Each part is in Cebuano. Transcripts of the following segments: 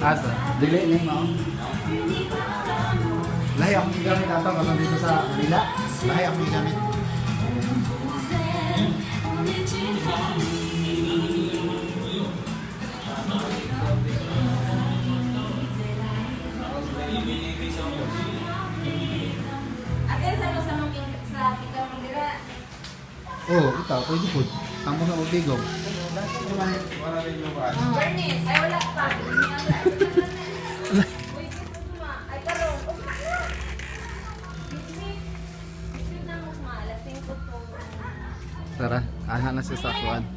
Asa? Dili ni mao. Lahi akong gigamit ato karon dito sa Manila. Lahi akong gigamit. Ate, sa mo sa mong sa kita mong dira. Oh, ito, pwede po. Tamo sa ubigong. Bernice, ay wala pa. Uy, gusto mo ma. Ay karon. Ugma na. Shoot na mo ma, alas 5 to. Tara, aha na siya sa kuan.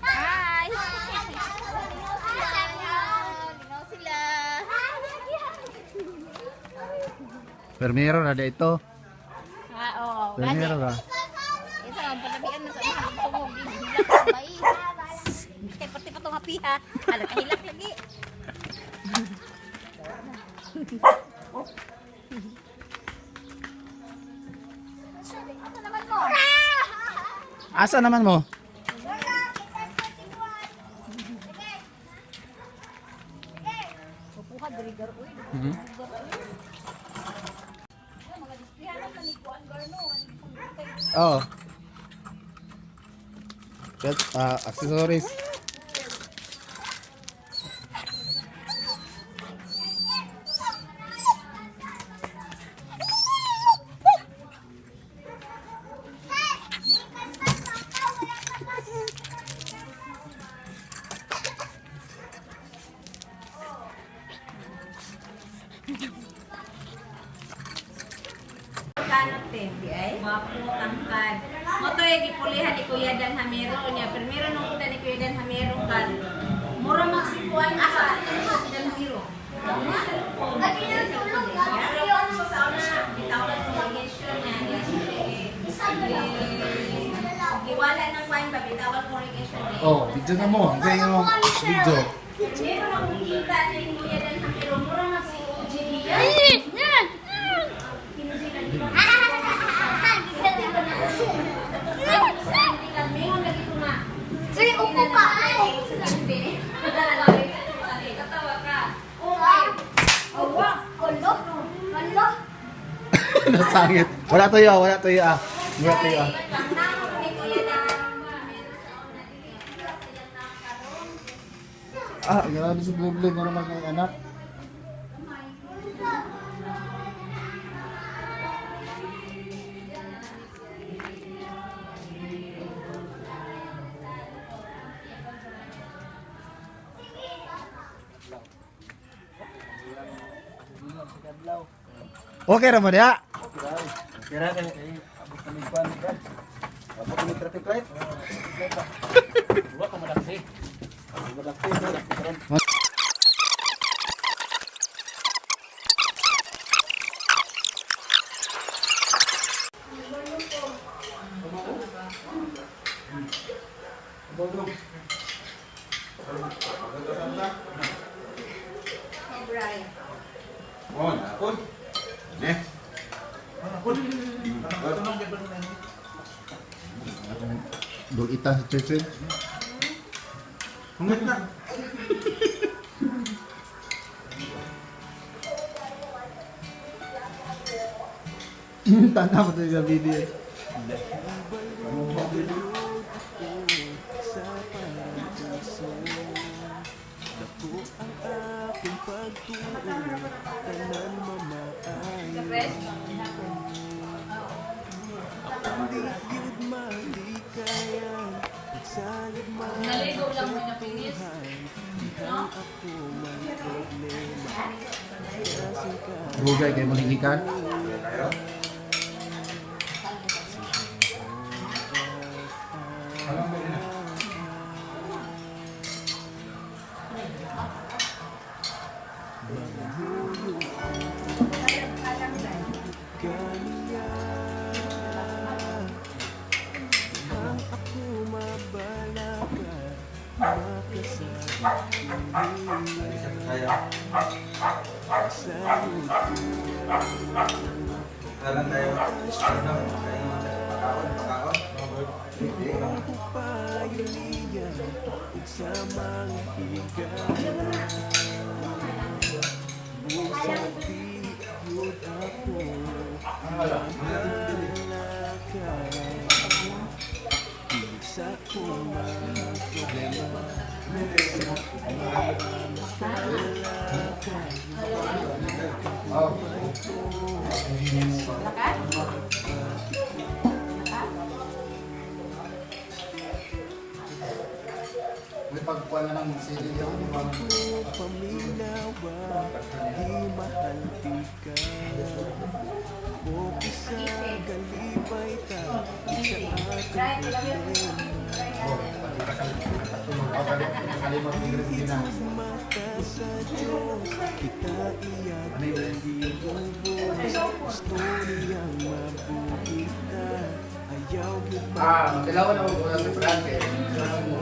Hi. Linaw sila. Permero na ito. Ah, oo. Permero ra. Ito ang palabian na sa mga tungog. Hilak ang bay. Kay pati pa itong hapiha. Ala, kahilak lagi. Asa naman mo? Kukuha, dirigar, uy. Mga displihanan man ni Kuan Garno. Oo. Belt, accessories. Kanot eh, di ay? Wapo, tangkad. Mo to eh, gipulihan ni Kuya Dan Hamero niya. Pero meron nung kita ni Kuya Dan Hamero kan. Mura magsikuan ka. Si Dan Hamero. Pero ano sa una, bitawan congregation niya. Niya siya eh. Giwala ng wine ba, bitawan congregation niya. Oh, video na mo. Hindi yung video. Meron akong kita ni Kuya Dan Hamero. Mura magsikuan niya. Sige, upo ka. Katawa ka. Okay. Awa, alo, alo. Nasangit. Wala tayo, wala tayo ah. Wala tayo ah. Ah, grabe si Blue Blue. Mura mag anak. Okay ra mo diha. Kira kay abot kami kuan ka. Abot kami traffic light. Wa ka madaksi. Madaksi, madaksi karon. Oh, nakon. Ne. Dulita si Cheche. Hungit na. Tanaw ko tayo sa video. Naligo lang mo na pinis. No? Bugay kay mahigikan. Kaya. Alam tayo. Ano? Kayo pakaon, pakaon. Oh. Lakat? Lakat? May pagkuha na ng sili niya. Di ba? Right, wala yun. Oh, pati kalimot ni Christina. Ano yun? Ah, tilawan ako muna sa brand eh.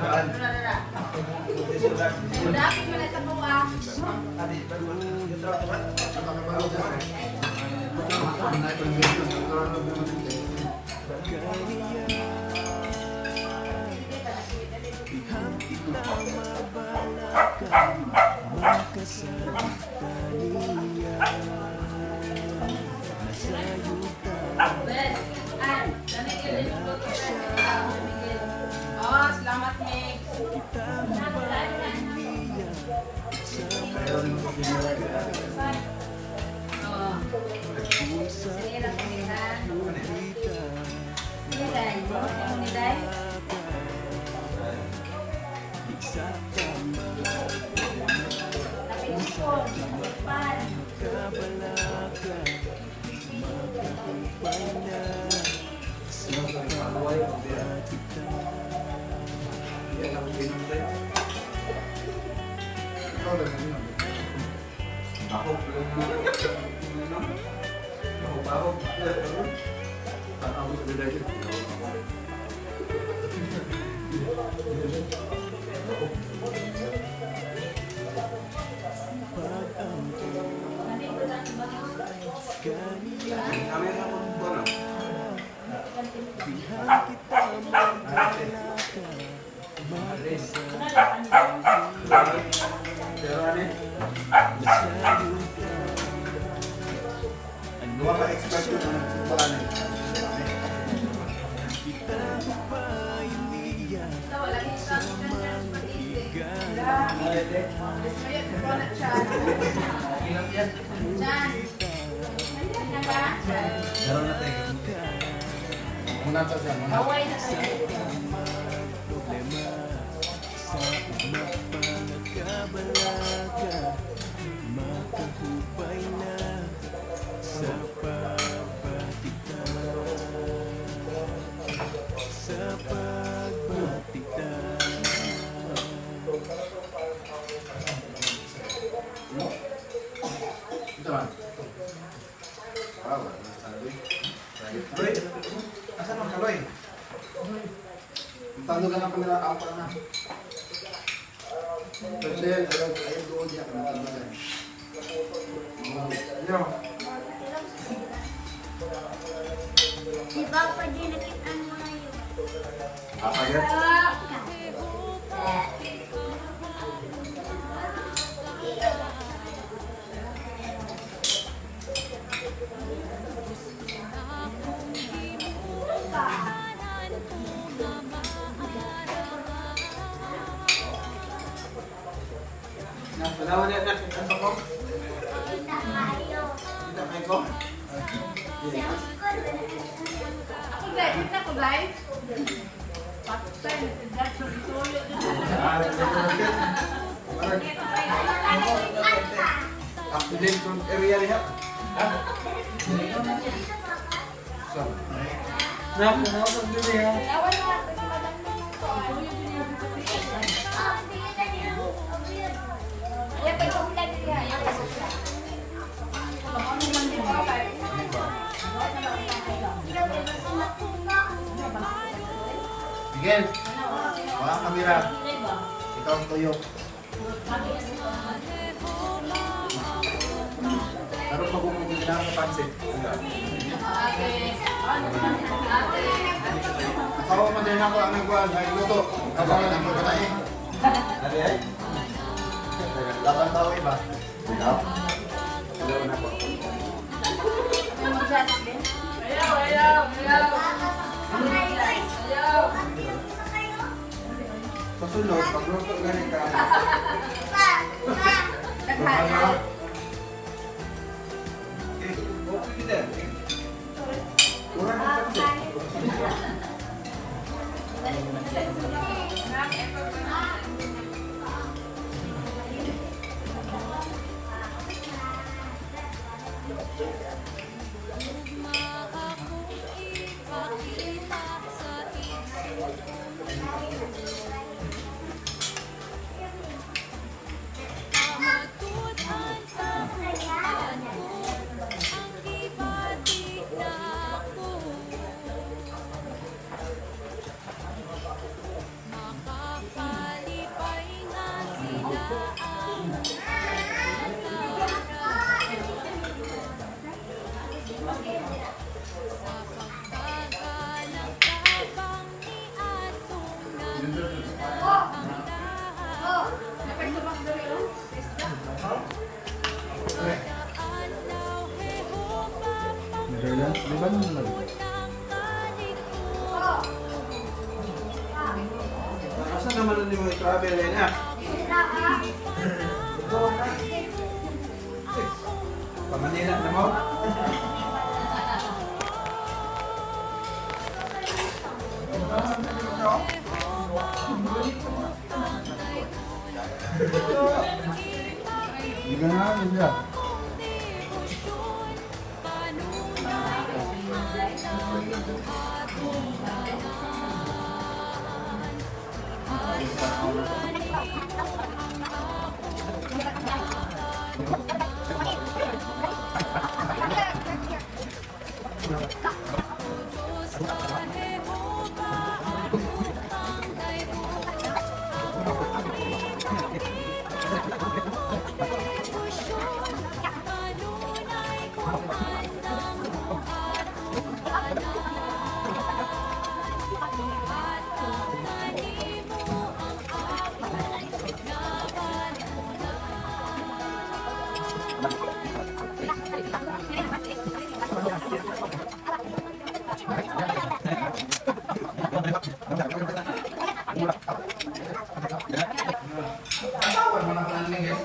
Brand. Dapit mo na sa kuha. Ben, an, dami yun yung luto na. Oh, salamat, Meg. Oh. Sige lang kami, ha? Sige, Day. Ano ni Day? Tapos ko, pan. Ako. Ako, ako. Kami na po ano? Pero ano eh? Duha ka expert yun ang wala na yun. Ito, wala yung isang Chan. Ano ba? Meron na tayo. Muna sa siya, muna. Away na tayo. Ito man. Ah, wala na sabi. Loy, asan ang kaloy? Talo ka na kamera ako pa na. Pero dahil, ayaw, ayaw doon niya, kung talo ka. Yo. Di ba pa din nakitaan mo na yun? Apagat. Wala na na kita ko. Kita kayo. Kita kay ko. Ako guys, kita ko guys. Patay, nagsigat sa tuyo. Ah, Up to date kung area niya. So, Na, na ako dili ha. Ayan, pag-ulan niya. Ayan, pag-ulan. Miguel, wala kang kamera. Ikaw ang tuyo. Kailangan ko pansit. Ate. Ate. Ako mo din ako ang nagkuhan. Ay, luto. Ako na lang ko tayo. Ari ay? Laban tao iba. Ikaw? Dalawa na po. Ayaw, ayaw, ayaw. Ayaw. Sa sunod, pagluto ganit ka. Daghan. Eh, okay kita. Kurang ng pansit. Netherlands, di ba nung nag- Asa naman na mo i-travel eh na? Ikaw na. Eh, pa Manila na mo? Hindi ka na, hindi ka. Asawa mo na ko ng linggo.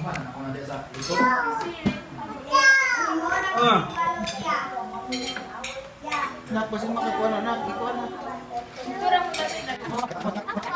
Man, ako na sa luto. Ah. Nak, basin makikuha na, nak. Ikuha na. Turang mo natin.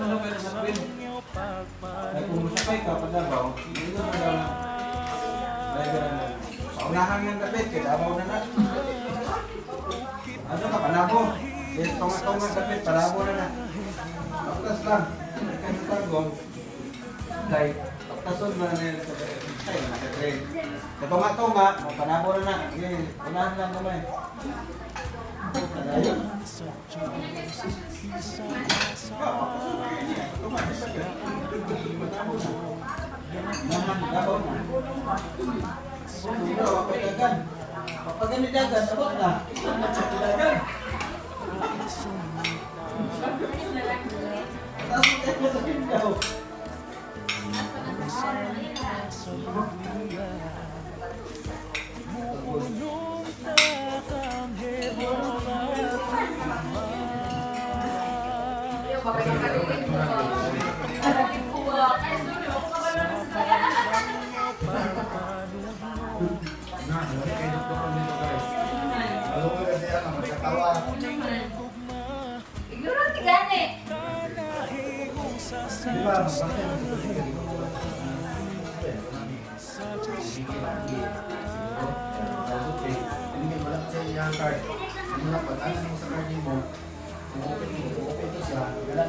Ano kayo sa Queen? Ay, kung musakay ka, pag Davao, hindi na daw na. Driver na. Paunahan nga dapat, kay Davao na na. Ano ka, Panabo? Yes, tunga-tunga dapat, Panabo na na. Tapos lang. Kaya sa Tagum, like, pagtason na na yun sa ay, nasa train. Sa tunga-tunga, o, Panabo na na. Sige, unahan lang kamay. Ayun. Pagkanidagan, abot na. Dagan. Tapos tayo sa daw. Ayaw, baka yung kaluin ko. Na, wala kay doktor dito guys. Alam ko kasi ano, magkatawa. Ignorante gani. Di ba? Bakit ka dito? Hindi wala sa iyang card. Ano na pag ano mo sa card nimo? Kung open mo, kung open to siya, wala.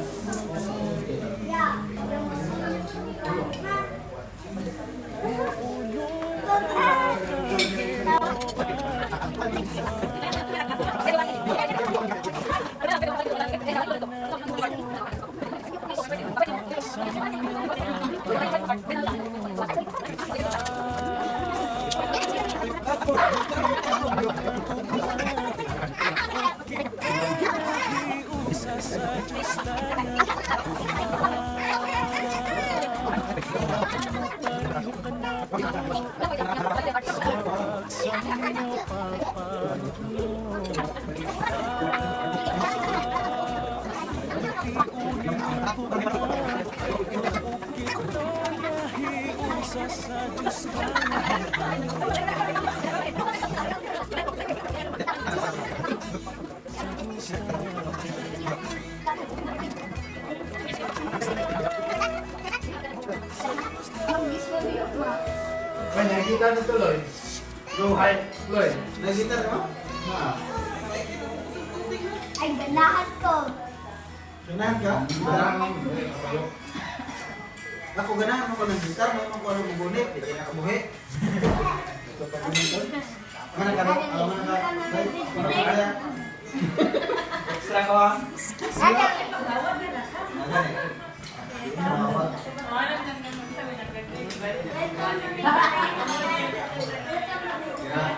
May nakikita na tuloy. Go high, tuloy. Nakita mo? Ha. Ay, ganahan ko. Ganahan ka? Ako ganahan ako ng gitar, may mga ano bubunit, di kaya nakabuhi. Mana ka rin? Alam mo na ka? Kaya? Extra ko ah. Ano eh? Yeah.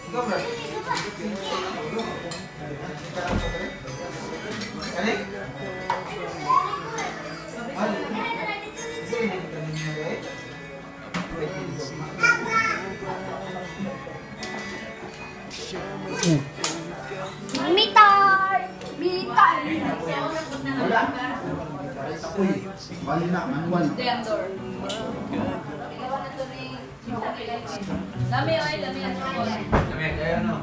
Ikaw bro. Kani? Ay. Sige, nakita ninyo eh. Mitar! Mitar! Wala. Uy, bali na, manual. Dendor. Lami ay, lami ang tukol. Kaya ano?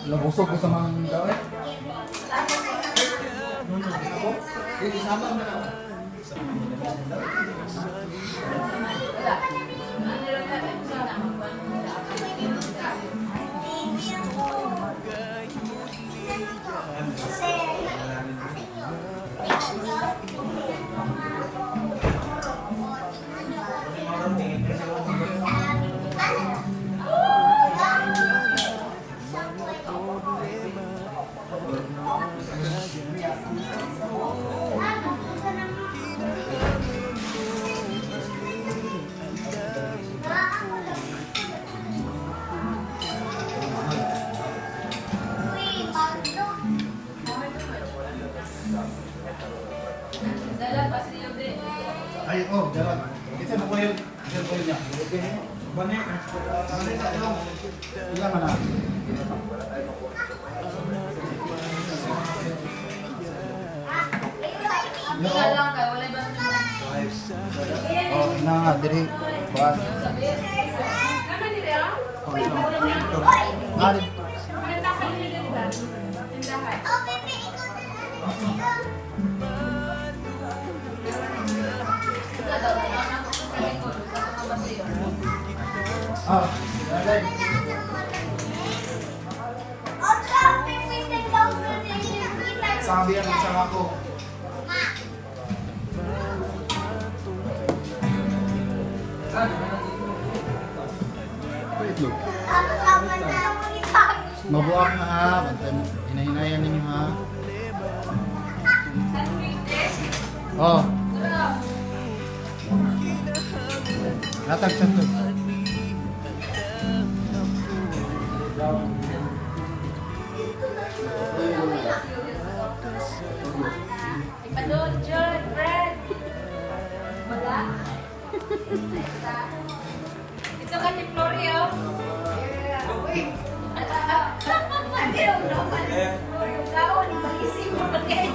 Nabusog ko sa mga daw eh. Eh, isama mo na. Wala. Ano lang kami sa Dala pa siya din. Ay, oh, dalag. Isa mo ko yun. Isa ko yun niya. Bani. Ano na ito? Ilan ka na? Wala lang kay wala ba Oh, na nga, diri. Ba? Kama ni Reo? Oh, ito. Ito. Nga, diri. Pinatakan ni Reo. Tindahan. Oh, baby, ikaw na lang. Ah, dalag. Oh, traffic, may 10,000. Sabi ang isang ako. Wait, look. Mabuak na ha. Bantay mo. Hinahinayan ninyo ha. Oh. Latag sa to. Ipadol, John, Brad. Wala. Ito ka ni Florio. Eh. Kaon, malisig mo pa kayo.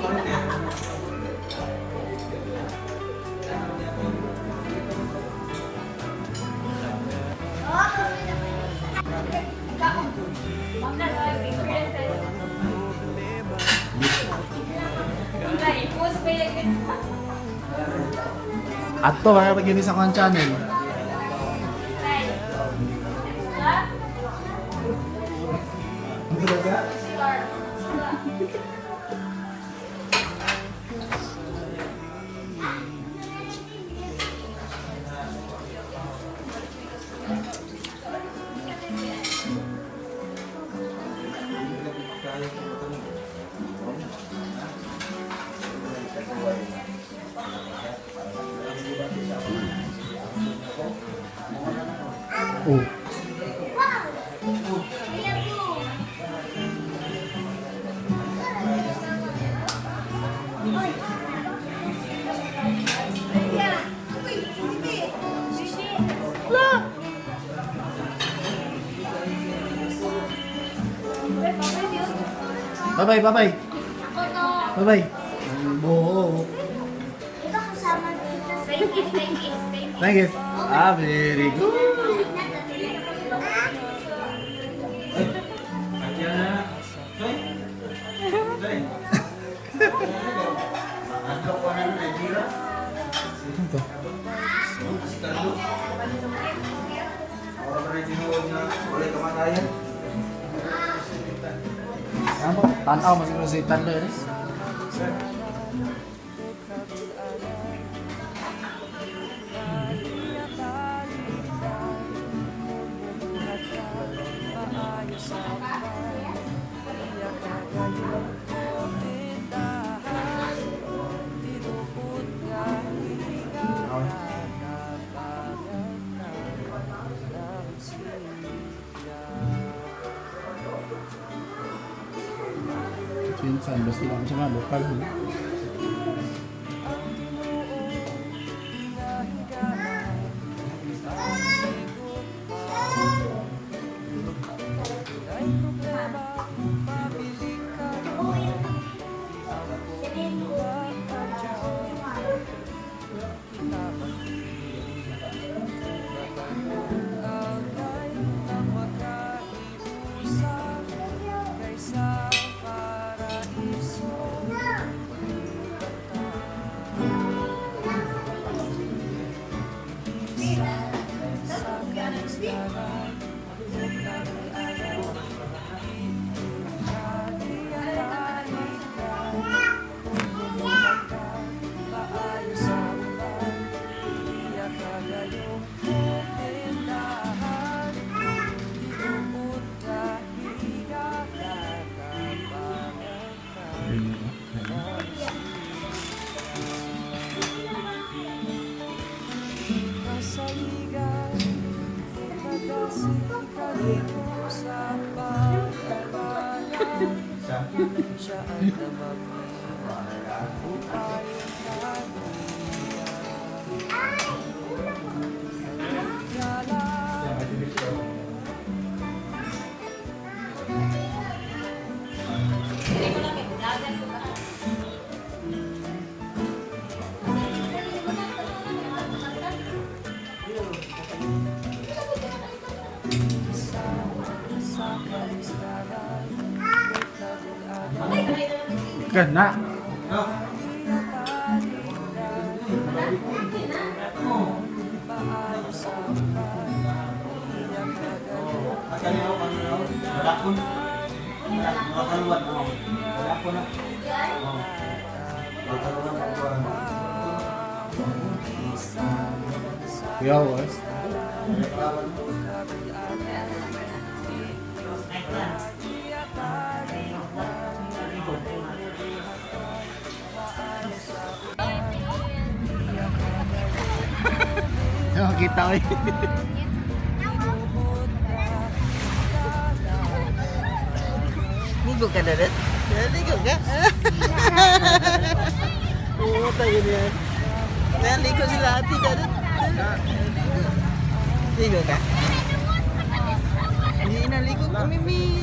Nag-post pa yan. Ato, baka pag sa kong channel. Ha? Ang talaga? CR. Oh. Wow! Kuya po. Uy. Kuya. Uy, hindi. Bye-bye, bye-bye. Ako to. Bye-bye. Ang buo. Ito kasama kita sa Thank you, thank you, thank you. Thank you. Ah, very good. Ayan na. Soy. Soy. Ano ko na Nigeria? Ano to? Talo. Ora pa rin tinuod nga walay kamatayan. Ano? Tanaw, masiguro si Tanlo yun eh. Minsan, basta lang siya nga, lokal. Eh. Hindi ko lang may ulagan ko ba? Kana. No. Asa niyo ano na? Balakon. Makaluan mo. Balakon na. Oh. Makaluan mo. Kuya, eh. Nakakita ko eh. Ligo ka na rin? Ligo ka? Oo, tayo niya. Naligo sila ate ka rin. Ligo ka? Hindi naligo kami, Mi.